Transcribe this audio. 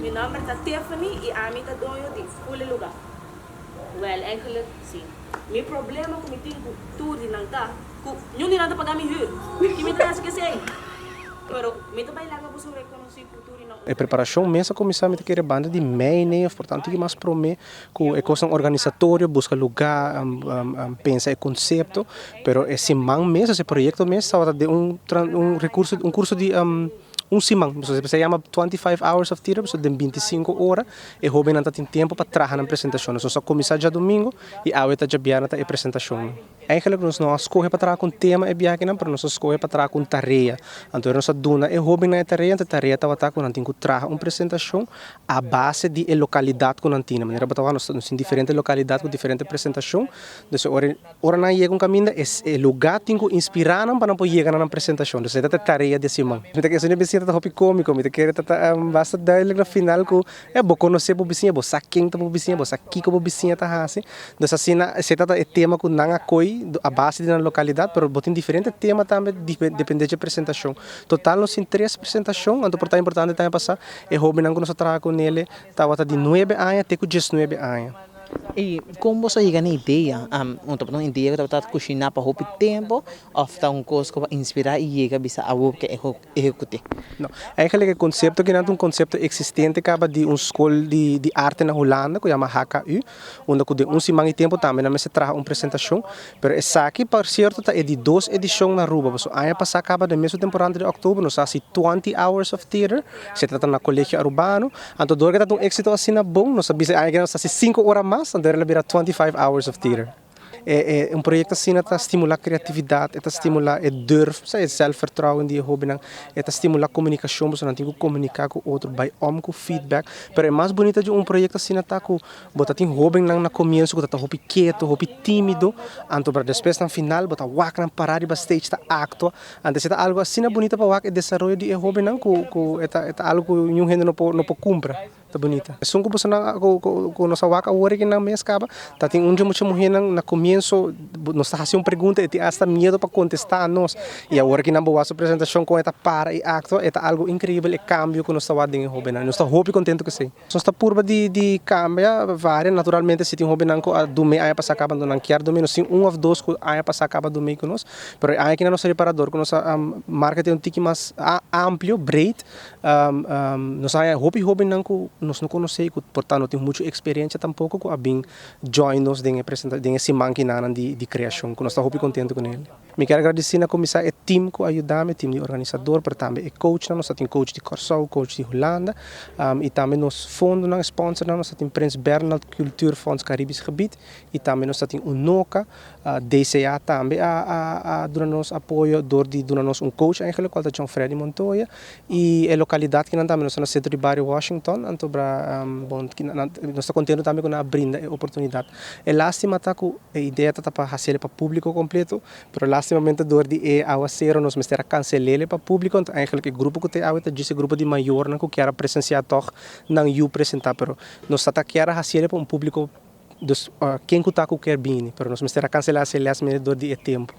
Mi nòmber ta Tiffany i ami ta doño di ful e lugá. Wèl, eigenlijk sí. Mi problema ku mi tin ku tur di nan ta ku niun di nan ta paga mi hür. Ki mi ta hasi ku esei? Pero mi ta bai laga boso rekonosí ku tur di nan. E preparashon mes a kuminsá mi ta kere banda di mei nee of por tantu ki mas promé ku e kosnan organisatorio, buska lugá, pensa e konsepto, pero e siman mes, e proyekto mes tabata den un un rekurso un kurso di un siman, pasobra esei yama 25 hours of theater, pasobra den 25 ora e hobennan ta tin tempu pa traha nan presentashon. Nos a kuminsá djadumingu i awe ta djabièrnè ta e presentashonnan. Eigenlijk nos no a skohe pa traha ku un tema e biakinan, pero nos a skohe pa traha ku un tarea. Anto nos a duna e hobennan e tarea, anto e tarea tabata ku nan tin ku traha un presentashon a base di e lokalidat ku nan tin. Manera bo ta wak nos tin diferente lokalidat ku diferente presentashon, dus ora ora nan yega un kaminda e lugá tin ku inspirá nan pa nan por yega na nan presentashon. Dus e ta e tarea di e siman. Mi ta kere esun di bisiña ta ta hopi kómiko, mi ta kere ta ta basta duidelijk na final ku e bo konosé bo bisiña, bo sa ken ta bo bisiña, bo sa kiko bo bisiña ta hasi. Dus asina esei ta ta e tema ku nan a koi a base di nan lokalidat, pero bo tin diferente tema tambe depende dje presentashon. Total nos tin tres presentashon, anto por ta importante tambe pa sa E hóbennan ku nos a traha ku nele tabata di nuebe aña te ku diesnuebe aña. I kon boso a yega na e idea? Un tabata un idea ku tabata kushiná pa hopi tempu òf ta un kos ku a inspirá i yega bisa awor ke ehekut'é? No, eigenlijk e konsepto akinan ta un konsepto eksistente kaba di un skol di di arte na Hulanda ku yama HKU, unda ku den un siman di tempu tambe nan mester traha un presentashon. Pero esaki por cierto ta e di dos edicion na Aruba, pasobra aña pasa caba den mesun temporada di october nos a haci 20 hours of theater, esei ta na Colegio Arubano, anto dor ke ta un exito asina bon nos a bisa e aña aki nos ta haci cinco ora mas, anto el a bira 25 hours of theater. E un proyecto asina ta stimula creatividad, e ta stimula e durf, e zelfvertrouwen di e hobennan, e ta stimula comunicacion pasobra nan tin cu comunica cu otro, bay om cu feedback, pero e mas bunita di un proyecto asina ta cu Bo ta tin hóbennan na komienso ku ta ta hopi ketu, hopi tímido, anto pero despues na final bo ta wak nan pará riba stage ta aktua. Anto esei ta algu asina bunita pa wak e desaroyo di e hóbennan ku ku e ta e ta algu ku niun hende no por no por kumpra. Ta bunita. Esun ku bosonan ku ku ku nos a wak awor aki nan mes kaba, ta tin un dje mucha muhénan na komienso nos ta hasi un pregunta e tin asta miedu pa kontestá nos i awor aki nan bo wak su presentashon kon e ta para i aktua e ta algu inkreibel e kambio ku nos ta wak den e hóbennan. Nos ta hopi kontentu ku esei. Nos ta purba di di cambia varia, naturalmente si tin hobennan cu a dumey aña pasa caba anto nan kier dumey, nos tin un of dos cu aña pasa caba dumey cu nos, pero e aña aki nos a repara dor cu nos a marca tin un tiki mas amplio, breed, nos a haya hopi hobennan cu nos no conoce y cu por ta no tin mucho experiencia tampoco cu a bin join nos den e presenta den e siman kinanan di di creacion cu nos ta hopi contento cu nel. Mi kier agradeci na cuminsa e team cu a yuda mi, team di organisador, pero tambe e coachnan. Nos ta tin coach di Corsou, coach di Hulanda y tambe nos fondonan, sponsornan. Nos ta tin Prins Bernhard Cultuurfonds Caribisch Gebied y tambe nos ta tin Unoca. DCA tambe a duna nos apoyo door di duna nos un coach eigenlijk, cual ta John Freddy Montoya. Y e localidad kinan tambe nos ta na Centro di Bario Washington, anto bra bon nos ta contento tambe cu nan a brinda e oportunidad. E lastima ta cu e idea ta pa haciele pa publico completo, pero lastimamente door di e awacero nos mester a cancelele pa publico, anto eigenlijk e grupo cu ta awe ta djis e grupo di mayornan cu kier a presencia toch nan yu presenta, pero nos ta ta kier a haciele pa un publico, dus ken cu ta cu kier bini, pero nos mester a cancela esey last minute door di e tempo.